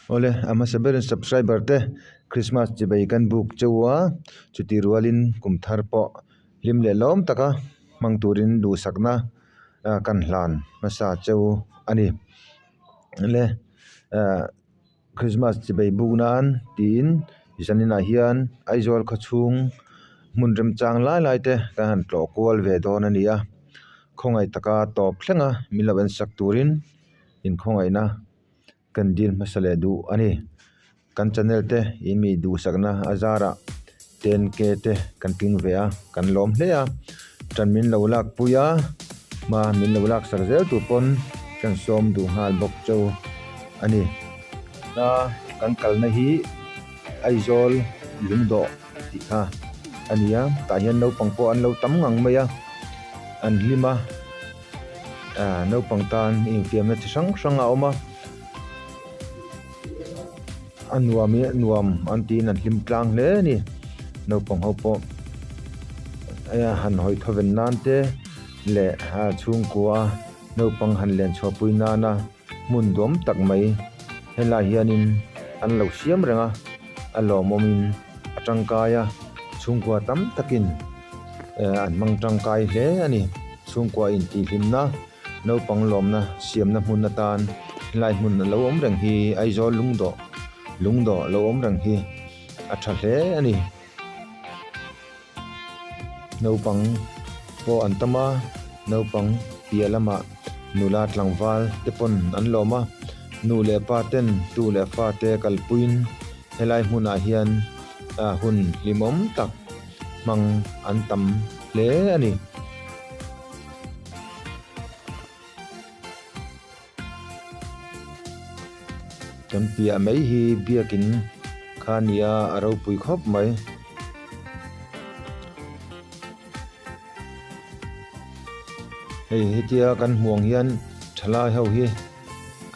Awle a hmasa berin subscriber te Christmas chibai kan buk cheu a chuti rualin kum thar pawh hlim leh lawm taka hmang turin duhsakna kan hlan hmasa cheu a ni le ah Christmas chibai buk nan tiin zaninah hian Aizawl khawchhung hmun remchang lai lai te kan han tlawh kual ve dawn a ni a khawngaih taka tawp thleng a min lo en sak turin inkhawngaihna. Kan dil hmasa leh duh a ni. Kan channel te i mi duhsakna a zarah 10K te kan tling ve a, kan lawm hle a. Tan min lo lak pui a, hma min lo lak sak zel tur pawn kan sawm duh nghal bawk cheu a ni. Tuna kan kalna hi Aizawl lungdawh tih kha a ni a, tah hian naupang pawh an lo tam ngang mai a, an hlim a. Aaa naupang tan infiamna chi hrang hrang a awm a a nuam hi nuam an tiin an hlim tlang hle a ni naupang ho pawh han hawi thawven nan te leh chhungkua naupang han len chhuah pui nana hmun duam tak mai helai hianin an lo siam reng a a lawmawmin a tangkai a chhungkua tam takin an hmang tangkai hle a ni. Chhungkua intihhlimna, naupang lawmna siamna hmun atan helai hmun a lo awm reng hi Aizawl lungdawh lungdawh lo awm reng hi a tha hle a ni. Naupang pawh an tam a, naupang piah lamah nula tlangval te pawn an lawm a, nu leh pa ten tu leh fa te kalpuiin helai hmunah hian hun hlimawm tak hmang an tam hle a ni. Kan piah mai hi biakin kha a ni a, a ropui khawp mai. Hei hetia kan hmuh ang hian thalai ho hi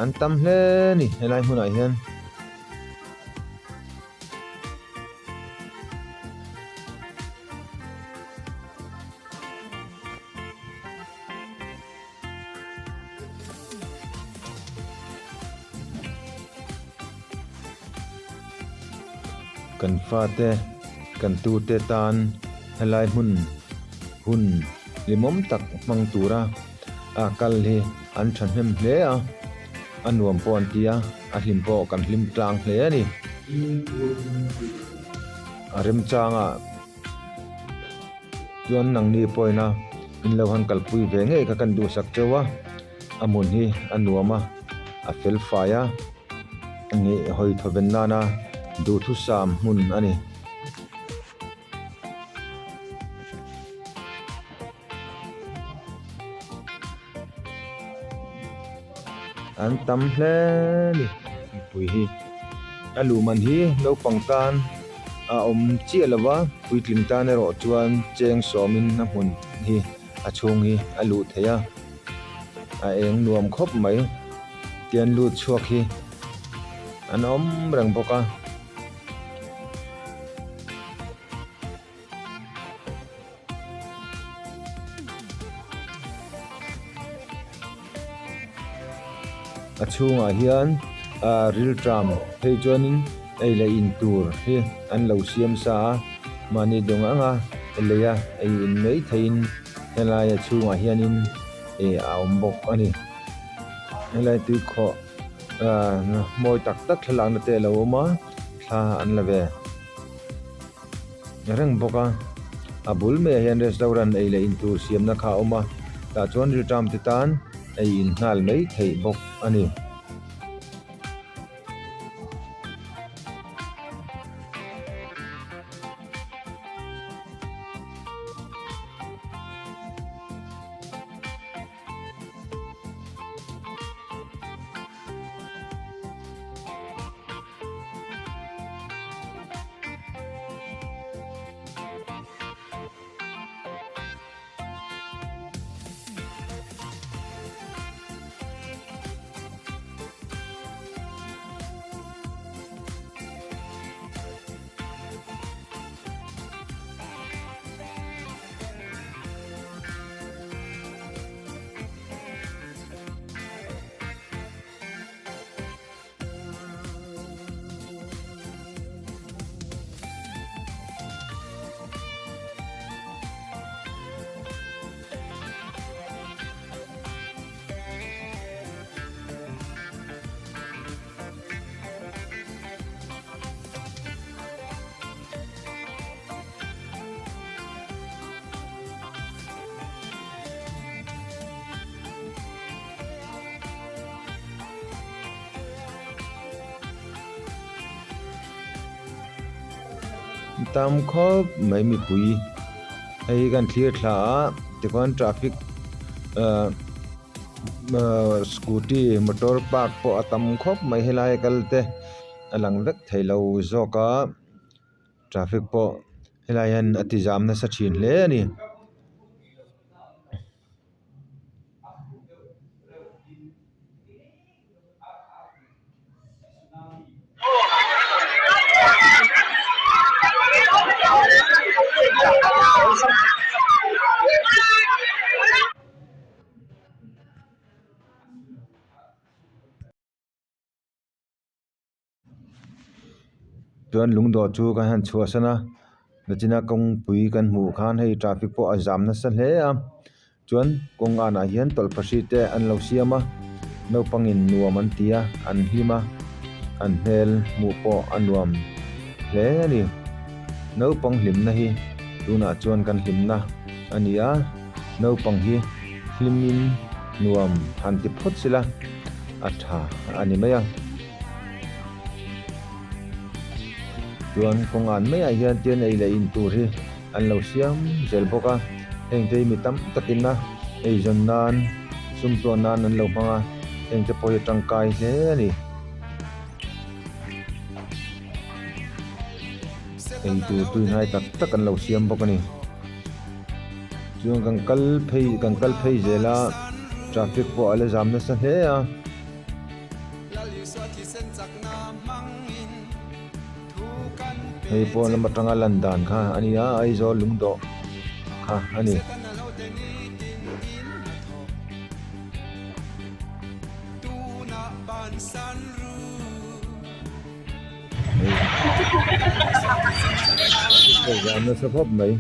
an tam hle a ni helai hmunah hian. Kan fate kan tute tan helai hmun hun hlimawm tak hmang tura a kal hi an thahnem hle a a nuam pawh an ti a a hlim pawh kan hlim tlang hle a ni a remchangah. Chuan nangni pawina in lo han kalpui ve ngei kha kan duhsak teuh a, a hmun hi a nuam a, a fel fai a, nih hawi thawven nana duhthusam hmun a ni. An tam hle ni mipui hi a luh man hi naupang tan a awm chiah lo va puitling tan erawh chuan cheng sawmin a hmun hi a chhung hi a luh theih a a eng nuam khawp mai tian lut chhuak hi an awm reng bawk a. A chhungah hian ah rilṭam phei chuanin ei leh in tur hi an lo siam sa a mahni dawng ang a lei a ei in mai theihin helai a chhungah hianin ih a awm bawk a ni helai tuikhawh ah mawi tak tak thlalakna te a lo awm a thla an la ve. Reng bawk a, a bul maiah hian restaurant ei leh in tur siamna kha a awm a, tah chuan rilṭam te tan ei in nghal mai theih bawk a ni. Tam khawp mai mipui hei hi kan thlir thla a tikhuan traffic ahh ahh scooty motor park pawh a tam khawp mai helai a kal te a lang vek thei lo zawk a traffic pawh helai hian a ti zam nasa thin hle a ni. Chuan lungdawh chu kan han chhuahsan a nichina kawngpui kan hmuh khan hei traffic pawh a zam nasa hle a chuan kawng anah hian tawlhpahrit te an lo siam a naupangin nuam an ti a an hlim a an hmel hmuh pawh a nuam hle a ni naupang hlimna hi tunah chuan kan hlimna a ni a naupang hi hlimin nuam han ti phawt sela a tha a ni mai a. Chuan kawng an maiah hian tian ei leh in tur hi an lo siam zel bawk a heng te hi mi tam takin a eizawn nan sum tuah nan an lo hmang a heng te pawh hi a tangkai hle a ni. Ei tur tui hnai tak tak an lo siam bawk a ni. Chuan kan kal phei kan kal phei zel a traffic pawh a la zam nasa hle a. Hei pawn lam atanga lan dan kha a ni a Aizawl lungdawh kha a ni. Hei zam nasa khawp mai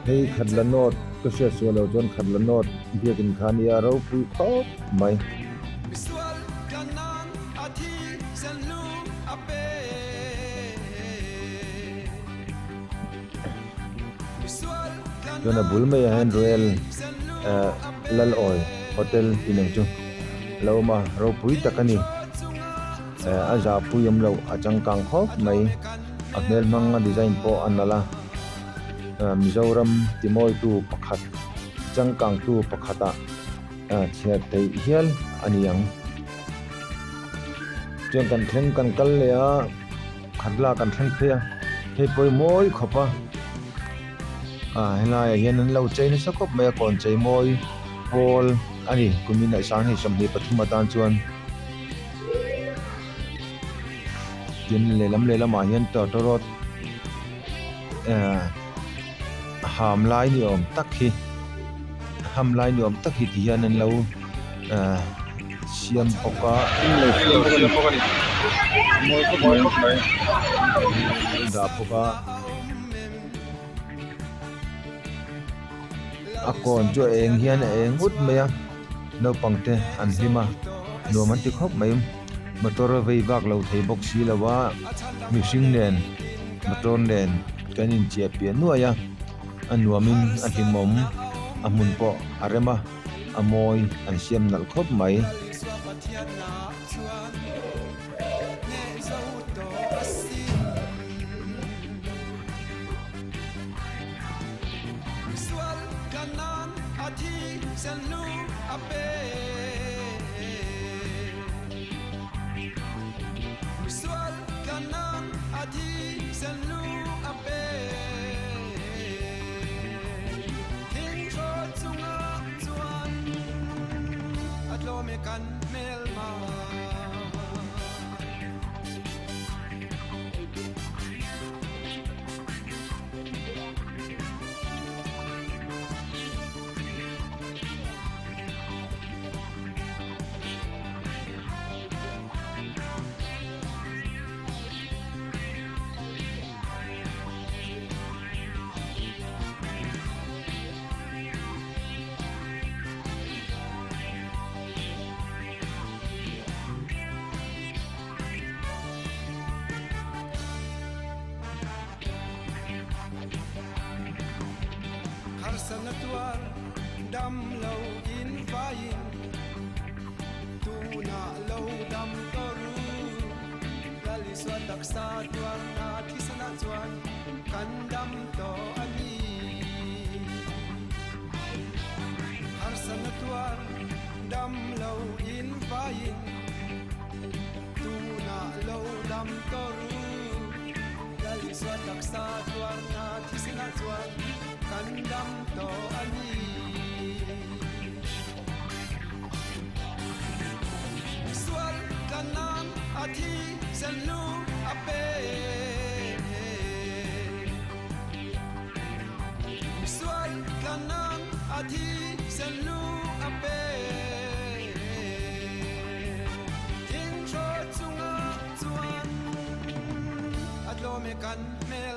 hei khat la nawt ka hriat sual loh chuan khat la nawt biakin kha a nia ropui khawp mai. Chuan a bul maiah hian Royal eh Lalawi hotel tih ang chu a lo awm a ropui tak a ni. Eh a zahpui awm loh a changkang khawp mai a hmel hmang a design pawh a nalh a eh Mizoram timawitu pakhat changkangtu pakhatah eh chhiar theih hial a ni ang. Chuan kan thleng kan kal leh a khat lak kan thleng phei a hei pawh hi mawi khawp a ah helaiah hian an lo chei nasa khawp mai a kawn chei mawi pawl a ni kumin ah sang hei 23 atan chuan. Tin lehlam lehlamah hian tawtawrawt eh ham lai ni awm tak hi ham lai ni awm tak hi ti hian an lo eh siam bawk a dah bawk a a kawn chu a eng hian a eng ut mai a naupang te an hlim a nuam an ti khawp mai motor a vei vak lo thei bawk si lo a mihring nen motor nen kan inchiah piah nuai a a nuamin a hlimawm a hmun pawh a rem a a mawi an siam nalh khawp mai. Lal Isua taksa tuarna thisenah chuan kan dam tawh a ni. Harsatna tuar dam lo in vaiin tunah lo dam tawh ru. Lal Isua taksa tuarna thisenah chuan kan dam tawh a ni. Sual tlan nan a thi sen lu a pe. Sual tlan nan a thi sen lu a pe. Thingthaw chungah chuan a tlawm e kan hmel.